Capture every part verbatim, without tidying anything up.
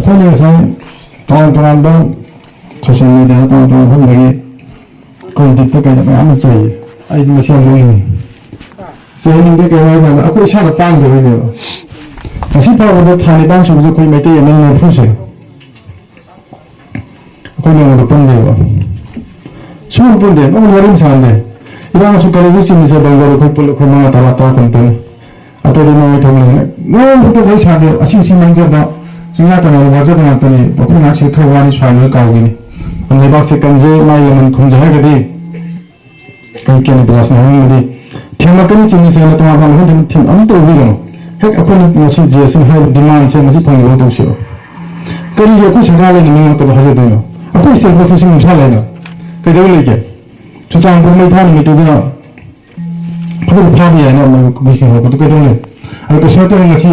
ꯑꯩꯅ ꯉꯁꯥꯏ ꯇꯣꯉꯥꯟ ꯇꯣꯉꯥꯟꯕ ꯁꯣꯁꯤꯌꯦꯜ ꯃꯦꯗꯤꯌꯥꯗ ꯇꯣꯉꯥꯟ ꯇꯣꯉꯥꯟꯕ ꯃꯐꯝꯗꯒꯤ ꯀꯣꯟꯇꯦꯛꯇ ꯀꯩꯗ ꯃꯌꯥꯝ ꯑꯃ ꯆꯩꯌꯦ꯫ ꯑꯩ ꯃꯁꯤ ꯌꯥꯝ ꯅꯣꯛꯅꯤꯡꯉꯤ꯫ ꯆꯩꯍꯟꯅꯤꯡꯗꯦ ꯀꯩꯅꯣ ꯍꯥꯏ ꯀꯥꯟꯗ ꯑꯩꯈꯣꯏ ꯏꯁꯥꯅ ꯇꯥꯡꯗꯕꯩꯅꯦꯕ꯫ ꯉꯁꯤ ꯐꯥꯎꯕꯗ ꯊꯥ ꯅꯤꯄꯥꯟ ꯁꯨꯕꯁꯦ ꯑꯩꯈꯣꯏ ꯃꯩꯇꯩ ꯑꯃꯅꯤ ꯅꯤꯐꯨꯁꯦ ꯑꯩꯈꯣꯏ ꯅꯣꯡꯃꯗ ꯄꯨꯟꯗꯦꯕ꯫ ꯁꯨꯡꯄꯨꯟ ꯄꯨꯟꯗꯦ, ꯅꯣꯡꯃ ꯋꯥꯔꯤ ꯑꯃ ꯁꯥꯟꯅꯗꯦ꯫ ꯏꯔꯥꯡꯁꯨ ꯀꯔꯤꯒꯤ ꯆꯤꯡꯂꯤꯁꯦ ꯕꯦꯡꯒ꯭ꯂꯣꯔ ꯑꯩꯈꯣꯏ ꯄꯨꯜꯂꯦ, ꯑꯩꯈꯣꯏ ꯃꯉꯥ ꯇꯔꯥ ꯇꯔꯥ ꯀꯨꯟ ꯄꯨꯜꯂꯦ꯫ ꯑꯇꯩꯗꯤ ꯃꯣꯏ ꯊꯣꯛꯅ ꯅꯣꯡꯃꯇ ꯋꯥꯔꯤ ꯁꯥꯟꯅꯗꯦ꯫ ꯑꯁꯤ ꯁꯤ ꯃꯥꯡꯖꯕ, ꯆꯤꯡꯌꯥ ꯇꯝꯌꯥ ꯋꯥꯖꯕ ꯉꯥꯛꯇꯅꯤ꯫ ꯑꯩꯈꯣꯏ ꯉꯥꯏꯍꯥꯛꯁꯤ ꯈꯔ ꯋꯥꯅꯤ ꯁ꯭ꯋꯥꯏꯗ ꯀꯥꯎꯈꯤꯅꯤ꯫ ꯂꯩꯕꯥꯛꯁꯦ ꯀꯟꯖꯩ, ꯃꯥꯒꯤ ꯂꯃꯟ ꯈꯨꯝꯖꯩ ꯍꯥꯏꯔꯒꯗꯤ ꯀꯩ ꯀꯦꯟꯅ ꯕꯤꯖꯥꯁꯅ ꯍꯥꯏꯅꯤꯡꯕꯗꯤ ꯊꯦꯝꯂꯛꯀꯅꯤ ꯆꯤꯡꯃꯤꯁꯤꯡꯅ ꯇꯣꯉꯥꯟ ꯇꯣꯉꯥꯟꯕ ꯃꯐꯝꯗ ꯊꯦꯝ ꯑꯃ ꯇꯧꯕꯤꯒꯅꯨ꯫ ꯍꯦꯛ ꯑꯩꯈꯣꯏꯅ ꯉꯁꯤ ꯖꯤ ꯑꯦꯁ ꯍꯥꯏꯕ ꯗꯤꯃꯥꯟꯁꯦ ꯉꯁꯤ ꯐꯪꯅꯕ ꯇꯧꯁꯤꯔꯣ? ꯀꯔꯤꯒꯤ ꯑꯩꯈꯣꯏ ꯁꯔꯀꯥꯔ ꯂꯩꯅ ꯃꯤꯉꯣꯟꯗ ꯀꯩꯗꯧ ꯍꯥꯏꯖꯗꯣꯏꯅꯣ? ꯑꯩꯈꯣꯏ ꯁ꯭ꯇꯦꯠ ꯐꯣꯔꯁꯇ ꯁꯤ ꯅꯨꯡꯁꯥ ꯂꯩꯅ ꯀꯩꯗꯧ ꯂꯩꯒꯦ? ꯆꯨꯔꯆꯥꯟꯄꯨꯔ ꯃꯩ ꯊꯥ ꯅꯨꯃꯤꯠꯇꯨꯗ ꯐꯖꯅ ꯐꯥꯕ ꯌꯥꯏꯅ ꯑꯃ ꯀꯨꯀꯤꯁꯤꯡ ꯍꯧꯔꯛꯄꯗꯨ ꯀꯩꯗꯧ ꯂꯩ? ꯑꯗꯨ ꯀꯩꯁꯨ ꯅꯠꯇꯅ ꯉꯁꯤ,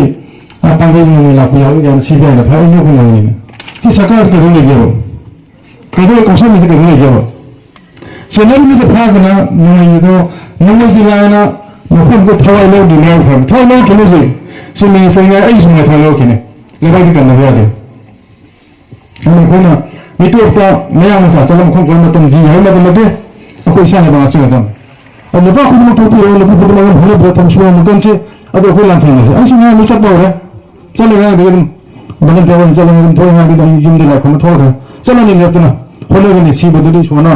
ꯑ, ꯄꯥꯡꯒꯩ ꯅꯣꯡꯃꯩ ꯂꯥꯛꯄ ꯌꯥꯎꯏ ꯀꯥꯏꯅ ꯁꯤ ꯕꯤ ꯑꯥꯏꯅ ꯐꯥꯏ ꯑꯩ ꯅꯣꯛꯄ ꯅꯣꯛꯅꯤꯡꯉꯤ꯫ ꯁꯤ ꯁꯔꯀꯥꯔꯁꯤ ꯀꯩꯗꯧ ꯂꯩꯒꯦꯕ? ꯀꯩꯗꯧ ꯂꯩ? ꯀꯥꯎꯟꯁꯤꯜ ꯑꯁꯤ ꯀꯩꯗꯧ ꯂꯩꯒꯦꯕ? ꯆꯦꯟꯅꯔꯝꯃꯤꯗ ꯐꯥꯗꯅ ꯅꯣꯡꯃꯩꯗꯣ ꯅꯣꯡꯃꯩꯗꯤ ꯂꯥꯏꯅ ꯃꯐꯝꯗꯨ ꯊꯋꯥꯏ ꯂꯧꯗ꯭ꯔꯤꯅꯦ ꯍꯥꯏꯈ꯭ꯔꯕꯅꯤ꯫ ꯊꯋꯥꯏ ꯂꯧꯔꯛꯈꯤꯅꯨꯁꯦ꯫ ꯁꯤ ꯃꯤꯅꯤꯠ ꯆꯪꯉꯥꯏ ꯑꯩ ꯁꯨꯃꯥꯏꯅ ꯊꯋꯥꯏ ꯂꯧꯔꯛꯈꯤꯅꯦ꯫ ꯂꯩꯕꯥꯛꯇꯤ ꯀꯟꯗꯕ ꯌꯥꯗꯦ꯫ ꯑꯗꯨꯅ ꯑꯩꯈꯣꯏꯅ ꯃꯤꯇꯣꯞꯇ ꯃꯌꯥꯡ ꯃꯆꯥ ꯆꯠꯂꯝ ꯈꯣꯠꯄ ꯃꯇꯝ ꯖꯤ ꯍꯥꯏꯕ ꯃꯇꯝ ꯅꯠꯇꯦ꯫ ꯑꯩꯈꯣꯏ ꯏꯁꯥꯅ ꯉꯥꯛꯆꯒꯗꯕꯅꯤ꯫ ꯑꯗꯨ ꯅꯨꯄꯥ ꯈꯨꯗꯤꯡꯃꯛ ꯊꯣꯛꯄꯤꯔꯣ, ꯅꯨꯄꯤ ꯈꯨꯗꯤꯡꯃꯛ ꯑꯗꯨꯝ ꯍꯣꯠꯅꯕꯤꯔꯣ, ꯊꯕꯛ ꯁꯨꯕ ꯑꯃ ꯀꯟꯁꯤ꯫ ꯑꯗꯣ ꯑꯩꯈꯣꯏ ꯂꯥꯟꯊꯦꯡꯅꯁꯤ꯫ ꯑꯩꯁꯨ ꯉꯔꯥꯡꯗꯤ ꯆꯠꯄ ꯍꯧꯔꯦ꯫ ꯆꯠꯂꯦ, ꯉꯔꯥꯡꯗꯒꯤ ꯑꯗꯨꯝ ꯚꯣꯂꯟꯇꯤꯌꯔ ꯑꯣꯏꯅ ꯆꯠꯂꯒ ꯑꯗꯨꯝ ꯊꯣꯛꯑꯦ꯫ ꯉꯔꯥꯡꯗꯤ ꯑꯩ ꯌꯨꯝꯗ ꯂꯥꯏ ꯈꯨꯔꯨꯝꯕ ꯊꯣꯛꯈ꯭ꯔꯦ꯫ ꯆꯠꯂꯅꯤ ꯂꯦꯞꯇꯅ꯫ ꯍꯣꯠꯅꯒꯅꯤ꯫ ꯁꯤꯕꯗꯨꯗꯤ ꯏꯁꯣꯔꯅ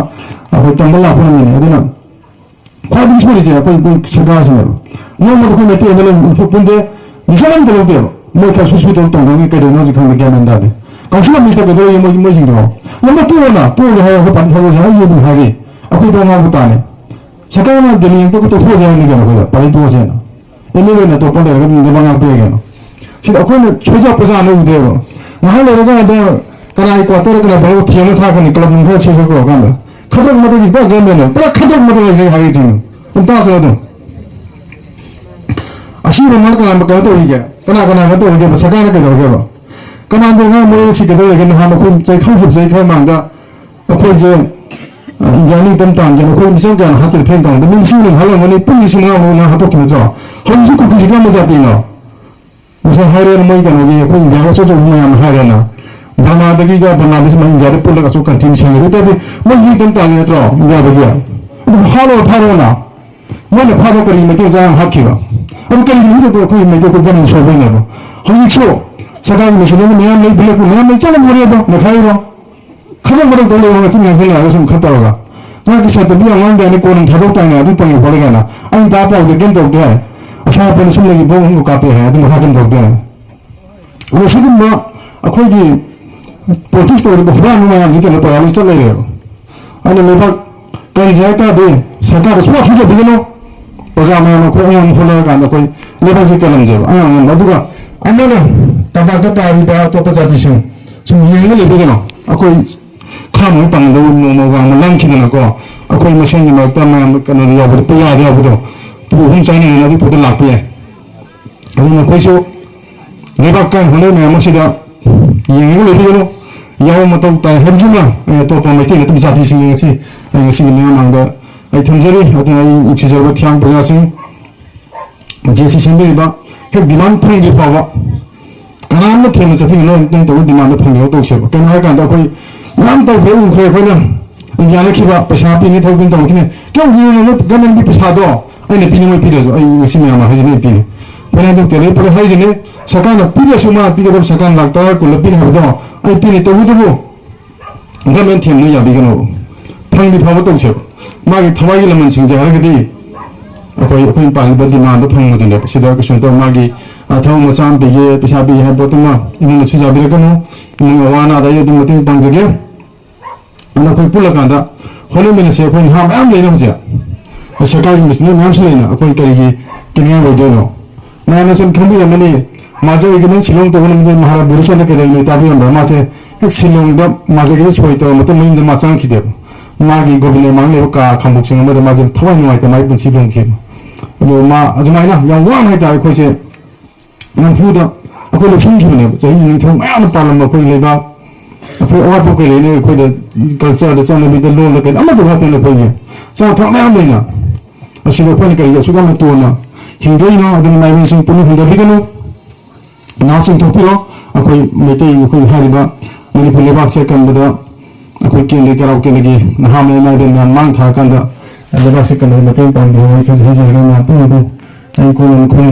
ꯑꯩꯈꯣꯏ ꯇꯝꯕ ꯂꯥꯛꯄ ꯉꯝꯃꯤꯅꯤ꯫ ꯑꯗꯨꯅ ꯈ꯭ꯋꯥꯏꯗꯒꯤ ꯁꯣꯏꯔꯤꯁꯦ ꯑꯩꯈꯣꯏ, ꯑꯩꯈꯣꯏ ꯁꯔꯀꯥꯔꯁꯤꯅꯦꯕ꯫ ꯅꯣꯡꯃꯗ ꯑꯩꯈꯣꯏ ꯃꯩꯇꯩ ꯑꯃ ꯂꯩ, ꯎꯐꯨ ꯄꯨꯟꯗꯦ, decision ꯑꯝꯇ ꯂꯧꯗꯦꯕ꯫ ꯃꯣꯏ ꯊꯕꯛ ꯁꯨ ꯁꯨꯗꯕ ꯇꯧꯗꯕꯒꯤ ꯀꯩꯗꯧꯅꯣ ꯍꯧꯖꯤꯛ ꯈꯪꯗꯦ, ꯒ꯭ꯌꯥꯟ ꯃꯦꯟ ꯇꯥꯗꯦ꯫ ꯀꯥꯎꯟꯁꯤꯜ ꯑꯃꯗꯤ ꯆꯠꯀꯗꯧꯔꯤ ꯃꯣꯏ, ꯃꯣꯏꯁꯤꯡꯗꯣ꯫ ꯅꯪꯅ ꯇꯣꯛꯑꯣꯅ, ꯇꯣꯛꯑꯒꯦ ꯍꯥꯏꯌꯣ, ꯑꯩꯈꯣꯏ ꯄꯥꯔꯇꯤ ꯊꯥꯗꯣꯛꯑꯁꯦ ꯍꯥꯏꯁꯨ ꯑꯗꯨꯝ ꯍꯥꯏꯔꯤ꯫ ꯑꯩꯈꯣꯏꯗ ꯉꯥꯡꯕ ꯇꯥꯅꯤ꯫ ꯁꯔꯀꯥꯔꯅ ꯗꯦꯜꯂꯤ ꯌꯦꯡꯊꯣꯛ ꯇꯣꯛꯊꯣꯛꯑꯁꯦ ꯍꯥꯏꯕꯅꯤ ꯀꯩꯅꯣ ꯑꯩꯈꯣꯏꯗ, ꯄꯥꯔꯇꯤ ꯇꯣꯛꯑꯁꯦꯅ꯫ ꯑꯦꯝ ꯑꯦꯜ ꯑꯦꯅ ꯑꯇꯣꯞꯄ ꯂꯩꯔꯒ ꯑꯗꯨꯝ ꯃꯉꯥ ꯄꯤꯔꯒꯦꯅ꯫ ꯁꯤꯗ ꯑꯩꯈꯣꯏꯅ ꯁꯣꯏꯖ ꯄꯖꯥꯅ ꯎꯗꯦꯕ꯫ ꯉꯥꯏꯍꯥꯛ ꯂꯩꯔꯒ ꯑꯗ ꯀꯅꯥꯒꯤ ꯀ꯭ꯋꯥꯇꯔ ꯀꯅꯥ ꯚꯔꯥ ꯊꯤꯔꯒ ꯊꯥꯔꯛꯀꯅꯤ, ꯀ꯭ꯂꯕ ꯅꯨꯡ ꯈꯔ ꯁꯦꯝ ꯈꯣꯠ ꯇꯧꯔꯀꯥꯟꯗ꯫ ꯈꯗ꯭ꯔꯛ ꯃꯗ꯭ꯔꯛꯀꯤ ꯄꯨꯔꯥ ꯒꯃꯦꯟꯅꯦ, ꯄꯨꯔꯥ ꯈꯗ꯭ꯔꯛ ꯃꯗ꯭ꯔꯛ ꯍꯥꯏꯁꯤꯅꯦ ꯑꯩ ꯍꯥꯏꯔꯤꯁꯤꯡꯗꯣ꯫ ꯑꯗꯨꯝ ꯇꯥꯁꯤꯔ ꯑꯗꯨꯝ꯫ ꯑꯁꯤꯕ ꯃꯥꯅ ꯀꯅꯥ ꯀꯩꯅꯣ ꯇꯧꯔꯤꯒꯦ? ꯀꯅꯥ ꯀꯅꯥ ꯀꯩꯅꯣ ꯇꯧꯔꯤꯒꯦꯕ? ꯁꯔꯀꯥꯔꯅ ꯀꯩꯗꯧꯔꯒꯦꯕ? ꯀꯅꯥꯒꯨꯝꯕ ꯑꯉꯥꯡ ꯃꯣꯏ ꯑꯁꯤ ꯀꯩꯗꯧꯔꯒꯦ? ꯅꯍꯥꯟ ꯑꯩꯈꯣꯏ ꯆꯍꯤ ꯈꯔ ꯍꯨꯞ ꯆꯍꯤ ꯈꯔ ꯃꯥꯡꯗ ꯑꯩꯈꯣꯏꯁꯦ, ꯑ, ꯏꯟꯗꯤꯌꯥ ꯅꯤꯡꯇꯝ ꯇꯥꯟꯒꯦꯅ ꯑꯩꯈꯣꯏ ꯃꯤꯆꯝ ꯀꯌꯥꯅ ꯍꯥꯠꯇꯅ ꯐꯦꯟ ꯀꯥꯎꯟꯗ ꯃꯤ ꯂꯤꯁꯤꯡ ꯑꯃ ꯍꯥꯠꯂꯝꯒꯅꯤ, ꯄꯨꯡ ꯂꯤꯁꯤꯡ ꯃꯉꯥꯃꯨꯛ ꯅꯍꯥꯟ ꯍꯥꯠꯇꯣꯛꯈꯤ ꯅꯠꯇ꯭ꯔꯣ? ꯍꯧꯖꯤꯛꯁꯨ ꯀꯨꯀꯤꯁꯦ ꯀꯔꯝꯕ ꯖꯥꯇꯤꯅꯣ? ꯉꯁꯥꯏ ꯍꯥꯏꯔꯦꯅ ꯃꯣꯏ ꯀꯩꯅꯣꯒꯤ ꯑꯩꯈꯣꯏ ꯏꯟꯗꯤꯌꯥꯒꯤ ꯑꯆꯧ ꯑꯆꯧꯕ ꯃꯌꯥꯝꯅ ꯍꯥꯏꯔꯦꯅ, ꯕꯔꯃꯥꯗꯒꯤꯒ ꯕꯪꯒ꯭ꯂꯥꯗꯦꯁ ꯃꯌꯥꯝ ꯏꯟꯗꯤꯌꯥꯗ ꯄꯨꯜꯂꯒ ꯑꯆꯧ ꯀꯟꯇ꯭ꯔꯤ ꯑꯃ ꯁꯦꯝꯒꯦ꯫ ꯑꯗꯨ ꯑꯣꯏꯇꯥꯔꯗꯤ ꯃꯣꯏ ꯌꯦꯛꯇꯅ ꯇꯥꯜꯂꯤ ꯅꯠꯇ꯭ꯔꯣ ꯏꯟꯗꯤꯌꯥꯗꯒꯤ? ꯑꯗꯨꯝ ꯍꯥꯠꯂꯣ ꯐꯥꯔꯣꯅ꯫ ꯃꯣꯏꯅ ꯐꯥꯕ ꯀꯔꯤ ꯃꯩꯇꯩ ꯃꯆꯥ ꯌꯥꯝ ꯍꯥꯠꯈꯤꯕ? ꯑꯗꯨ ꯀꯔꯤꯒꯤꯅꯣ ꯍꯥꯏꯕꯗ ꯑꯩꯈꯣꯏ ꯃꯩꯇꯩ ꯑꯩꯈꯣꯏ ꯒꯃꯦꯟ ꯁꯣꯏꯕꯩꯅꯦꯕ꯫ ꯍꯧꯖꯤꯛꯁꯨ ꯁꯔꯀꯥꯔꯒꯤ ꯃꯦꯆꯤꯟꯅꯔꯤ ꯃꯌꯥꯝ ꯂꯩ, ꯕꯨꯂꯦꯠ ꯄ꯭ꯔꯨꯐ ꯃꯌꯥꯝ ꯂꯩ, ꯆꯠꯂꯝꯃꯣꯔꯦ ꯑꯗꯣ ꯃꯦꯈꯥꯏꯔꯣ꯫ ꯈꯖꯤꯛ ꯃꯊꯛꯇ ꯂꯩꯕ ꯃꯆꯤꯟ ꯉꯥꯡꯁꯤꯜꯂꯛꯑꯒ ꯁꯨꯝ ꯈꯔ ꯇꯧꯔꯒ, ꯅꯪꯒꯤ ꯁꯥꯇ꯭ꯔꯗꯤ ꯌꯥꯝ ꯉꯥꯡꯗꯥꯏꯅꯦ, ꯀꯣꯟꯅ ꯊꯥꯗꯣꯛꯇꯥꯏꯅꯦ, ꯑꯗꯨ ꯄꯪꯉꯦ ꯈꯣꯠꯂꯦ ꯀꯥꯏꯅ꯫ ꯑꯩꯅ ꯇꯥ ꯄꯥꯎꯗ ꯀꯩꯝ ꯇꯧꯗꯦ꯫ ꯑꯁꯥ ꯄꯟ ꯁꯨꯝ ꯂꯩꯈꯤꯕ ꯑꯍꯨꯝꯗꯣ ꯀꯥꯞꯄꯦ ꯍꯥꯏ, ꯑꯗꯨ ꯃꯈꯥ ꯀꯩꯝ ꯇꯧꯗꯦ꯫ ꯑꯗꯣ ꯁꯤꯒꯨꯝꯕ ꯑꯩꯈꯣꯏꯒꯤ ꯄꯣꯂꯤꯇꯤꯛꯁ ꯇꯧꯔꯤꯕ ꯍꯨꯔꯥꯟꯕ ꯃꯌꯥꯝꯁꯤ ꯀꯩꯅꯣ ꯇꯧꯔꯒ ꯂꯣꯏ ꯆꯠ ꯂꯩꯔꯦꯕ꯫ ꯑꯩꯅ ꯂꯩꯕꯥꯛ ꯀꯟꯁꯦ ꯍꯥꯏ ꯇꯥꯔꯗꯤ ꯁꯔꯀꯥꯔꯗ ꯁꯨꯡꯌꯥ ꯁꯨꯖꯕꯤꯒꯅꯨ꯫ ꯑꯣꯖꯥ ꯃꯌꯥꯝ ꯑꯩꯈꯣꯏ ꯑꯉꯝ ꯍꯣꯠꯅꯔꯀꯥꯟꯗ ꯑꯩꯈꯣꯏ ꯂꯩꯕꯥꯛꯁꯦ ꯀꯜꯂꯝꯁꯦꯕ ꯑꯉꯝ ꯑꯉꯝꯕ꯫ ꯑꯗꯨꯒ ꯑꯃꯅ ꯇꯝꯄꯥꯛꯇ ꯇꯥꯔꯤꯕ ꯑꯇꯣꯞꯄ ꯖꯥꯇꯤꯁꯤꯡ ꯁꯨꯝ ꯌꯦꯡꯉ ꯂꯩꯕꯤꯒꯅꯣ꯫ ꯑꯩꯈꯣꯏ ꯈꯥꯝꯃꯒ ꯄꯥꯡꯒꯗꯧꯕ ꯅꯣꯡꯃ ꯋꯥꯡꯃ ꯂꯥꯟꯈꯤꯗꯅꯀꯣ, ꯑꯩꯈꯣꯏ ꯃꯁꯦꯟꯒꯤ ꯃꯔꯛꯇ ꯃꯌꯥꯝ ꯀꯩꯅꯣꯗ ꯌꯥꯎꯕꯗ ꯄꯨꯌꯥꯗ ꯌꯥꯎꯕꯗꯣ, ꯄꯨ ꯑꯍꯨꯝ ꯆꯥꯏꯅꯗꯅ ꯑꯗꯨ ꯄꯣꯠꯇ ꯂꯥꯛꯄ ꯌꯥꯏ꯫ ꯑꯗꯨꯅ ꯑꯩꯈꯣꯏꯁꯨ ꯂꯩꯕꯥꯛ ꯀꯥꯏꯅ ꯍꯣꯠꯅꯔꯤ ꯃꯌꯥꯝ ꯑꯁꯤꯗ ꯌꯦꯡꯉꯒ ꯂꯩꯕꯤꯒꯅꯨ꯫ ꯌꯥꯎꯕ ꯃꯊꯧ ꯇꯥꯏ ꯍꯥꯏꯕꯁꯤꯃ, ꯑꯦ, ꯑꯇꯣꯞꯄ ꯃꯩꯇꯩ ꯅꯠꯇꯕ ꯖꯥꯇꯤꯁꯤꯡ ꯑꯁꯤ ꯑꯩ ꯉꯁꯤꯒꯤ ꯃꯤꯌꯥꯝ ꯃꯥꯡꯗ ꯑꯩ ꯊꯝꯖꯔꯤ꯫ ꯑꯗꯨꯅ ꯑꯩ ꯅꯨꯡꯁꯤꯖꯔꯕ ꯊꯤꯌꯥꯝ ꯄ꯭ꯔꯖꯥꯁꯤꯡ, ꯖꯦ ꯁꯤ ꯁꯦꯝꯕꯤꯔꯤꯕ ꯍꯦꯛ ꯗꯤꯃꯥꯟ ꯐꯪꯗ꯭ꯔꯤ ꯐꯥꯎꯕ ꯀꯅꯥꯝꯅ ꯊꯦꯝꯅ ꯆꯠꯄꯤꯒꯅꯨ꯫ ꯅꯣꯏ ꯇꯧꯕ ꯗꯤꯃꯥꯟꯗꯣ ꯐꯪꯅꯕ ꯇꯧꯁꯦꯕ꯫ ꯀꯩꯅꯣ ꯍꯥꯏꯔꯀꯥꯟꯗ ꯑꯩꯈꯣꯏ ꯃꯌꯥꯝ ꯇꯧꯈ꯭ꯔꯦ, ꯎꯈ꯭ꯔꯦ꯫ ꯑꯩꯈꯣꯏꯅ ꯌꯥꯅꯈꯤꯕ ꯄꯩꯁꯥ ꯄꯤꯅꯤ, ꯊꯕꯛ ꯄꯤꯅꯤ ꯇꯧꯈꯤꯅꯦ꯫ ꯀꯌꯥꯝ ꯌꯦꯡꯉꯨꯅꯣ ꯒꯃꯦꯟꯒꯤ ꯄꯩꯁꯥꯗꯣ ꯑꯩꯅ ꯄꯤꯅꯤꯡꯉꯣꯏ ꯄꯤꯗ꯭ꯔꯁꯨ ꯑꯩ ꯉꯁꯤ ꯃꯌꯥꯝ ꯍꯥꯏꯖꯅꯤ ꯑꯩ ꯄꯤꯅꯤ꯫ ꯐꯥꯏꯅꯥꯟꯁ ꯗꯣꯛꯇꯔꯗꯒꯤ ꯄꯨꯂꯞ ꯍꯥꯏꯖꯅꯤ, ꯁꯔꯀꯥꯔꯅ ꯄꯤꯗ꯭ꯔꯁꯨ ꯃꯥ ꯄꯤꯒꯗꯕ ꯁꯔꯀꯥꯔꯅ ꯂꯥꯛ ꯇꯔꯥ ꯀꯨꯟ ꯄꯤꯅꯤ ꯍꯥꯏꯕꯗꯣ ꯑꯩ ꯄꯤꯅꯤ꯫ ꯇꯧꯕꯇꯕꯨ ꯒꯃꯦꯟ ꯊꯦꯝꯅ ꯌꯥꯕꯤꯒꯅꯣ꯫ ꯐꯪꯗꯤ ꯐꯕ ꯇꯧꯁꯦꯕ꯫ ꯃꯥꯒꯤ ꯊꯋꯥꯏꯒꯤ ꯂꯃꯟ ꯁꯤꯡꯖꯦ ꯍꯥꯏꯔꯒꯗꯤ ꯑꯩꯈꯣꯏ, ꯑꯩꯈꯣꯏꯅ ꯄꯥꯜꯂꯤꯕ ꯗꯤꯃꯥꯟꯗꯣ ꯐꯪꯕꯗꯨꯅꯦꯕ꯫ ꯁꯤꯗ ꯀꯩꯁꯨ ꯅꯠꯇꯕ ꯃꯥꯒꯤ, ꯑ, ꯊꯕꯛ ꯃꯆꯥ ꯑꯃ ꯄꯤꯒꯦ, ꯄꯩꯁꯥ ꯄꯤꯒꯦ ꯍꯥꯏꯕ ꯄꯣꯠꯇꯨꯃ ꯏꯃꯨꯡꯗ ꯁꯨꯖꯥꯕꯤꯔꯛꯀꯅꯨ꯫ ꯏꯃꯨꯡ ꯑꯋꯥ ꯑꯅꯥꯗ ꯑꯩ ꯑꯗꯨꯝ ꯃꯇꯦꯡ ꯄꯥꯡꯖꯒꯦ꯫ ꯑꯗꯣ ꯑꯩꯈꯣꯏ ꯄꯨꯜꯂꯀꯥꯟꯗ ꯍꯣꯠꯅꯃꯤꯟꯅꯁꯦ꯫ ꯑꯩꯈꯣꯏ ꯅꯍꯥ ꯃꯌꯥꯝ ꯂꯩꯅ ꯍꯧꯖꯤꯛ, ꯁꯔꯀꯥꯔꯒꯤ ꯃꯦꯆꯤꯟꯅꯔꯤ ꯃꯌꯥꯝꯁꯨ ꯂꯩꯅ꯫ ꯑꯩꯈꯣꯏ ꯀꯔꯤꯒꯤ ꯀꯤꯅꯤꯡꯉꯥꯏ ꯑꯣꯏꯗꯣꯏꯅꯣ? ꯃꯌꯥꯝꯅ ꯁꯨꯝ ꯈꯪꯕꯤꯔꯝꯒꯅꯤ, ꯃꯥꯁꯦ ꯑꯣꯏꯒꯅꯤ ꯁꯤꯂꯣꯡ ꯇꯧꯕ ꯅꯨꯃꯤꯠꯇ ꯃꯍꯥꯔꯥꯖ ꯕꯣꯔꯤꯁꯅ ꯀꯩꯗꯧꯔꯤꯅꯣ ꯇꯥꯕꯤꯔꯝꯕ꯭ꯔꯥ? ꯃꯥꯁꯦ ꯍꯦꯛ ꯁꯤꯂꯣꯡꯗ ꯃꯥꯁꯦ ꯁꯣꯏ ꯇꯧꯔ ꯃꯇꯨꯡ ꯃꯌꯨꯝꯗ ꯃꯥ ꯆꯪꯈꯤꯗꯦꯕ꯫ ꯃꯥꯒꯤ ꯒꯣꯕꯤꯟꯗ ꯃꯥꯡ ꯂꯩꯕ ꯀꯥ ꯈꯥꯡꯕꯣꯛ ꯆꯤꯡ ꯑꯃꯗ ꯃꯥꯁꯦ ꯊꯋꯥꯏ ꯅꯨꯡꯉꯥꯏꯇ ꯃꯥꯒꯤ ꯄꯨꯟꯁꯤ ꯂꯣꯡꯈꯤꯕ꯫ ꯑꯗꯣ ꯃꯥ ꯑꯗꯨꯃꯥꯏꯅ ꯌꯥꯝ ꯋꯥꯅ ꯍꯥꯏꯇꯥꯔꯦ ꯑꯩꯈꯣꯏꯁꯦ ꯅꯝꯐꯨꯗ ꯑꯩꯈꯣꯏ ꯂꯧꯁꯤꯟꯈꯤꯕꯅꯦꯕ꯫ ꯆꯍꯤ ꯅꯤꯡꯊꯧ ꯃꯌꯥꯝꯅ ꯄꯥꯜꯂꯝꯕ ꯑꯩꯈꯣꯏ ꯂꯩꯕꯥꯛ, ꯑꯩꯈꯣꯏ ꯑꯋꯥꯠꯄ ꯀꯩ ꯂꯩꯅꯤ? ꯑꯩꯈꯣꯏꯗ ꯀꯜꯆꯔꯗ, ꯆꯠꯅꯕꯤꯗ, ꯂꯣꯟꯗ ꯀꯩꯗ ꯑꯃꯠꯇ ꯋꯥꯠꯇꯅ ꯑꯩꯈꯣꯏꯒꯤ ꯆꯥ ꯊꯛ ꯃꯌꯥꯝ ꯂꯩꯅ꯫ ꯑꯁꯤꯗ ꯑꯩꯈꯣꯏꯅ ꯀꯔꯤꯒꯤ ꯑꯁꯨꯛ ꯌꯥꯝꯅ ꯇꯣꯟꯅ ꯍꯤꯡꯗꯣꯏꯅꯣ? ꯑꯗꯨꯅ ꯃꯥꯏꯕꯤꯁꯤꯡ ꯄꯨꯛꯅꯤꯡ ꯍꯟꯊꯕꯤꯒꯅꯨ꯫ ꯅꯍꯥꯁꯤꯡ ꯊꯣꯛꯄꯤꯔꯣ꯫ ꯑꯩꯈꯣꯏ ꯃꯩꯇꯩ, ꯑꯩꯈꯣꯏ ꯍꯥꯏꯔꯤꯕ ꯃꯅꯤꯄꯨꯔ ꯂꯩꯕꯥꯛꯁꯦ ꯀꯟꯕꯗ ꯑꯩꯈꯣꯏ ꯀꯦꯟꯗ꯭ꯔ ꯀꯔꯥꯎ ꯀꯦꯟꯗ꯭ꯔꯒꯤ ꯅꯍꯥ ꯃꯌꯥꯝ ꯃꯌꯥꯝ ꯃꯌꯥꯝ ꯃꯥꯡ ꯊꯥꯔꯀꯥꯟꯗ ꯂꯩꯕꯥꯛꯁꯦ ꯀꯟꯕꯗ ꯃꯇꯦꯡ ꯄꯥꯡꯕꯤꯌꯨ ꯍꯥꯏꯅ ꯍꯥꯏꯖꯔꯒ ꯃꯌꯥꯝ ꯄꯨꯝꯅꯃꯛꯄꯨ ꯑꯩ ꯀꯣꯟꯅ ꯈꯨꯔꯨꯝꯖꯔꯤ꯫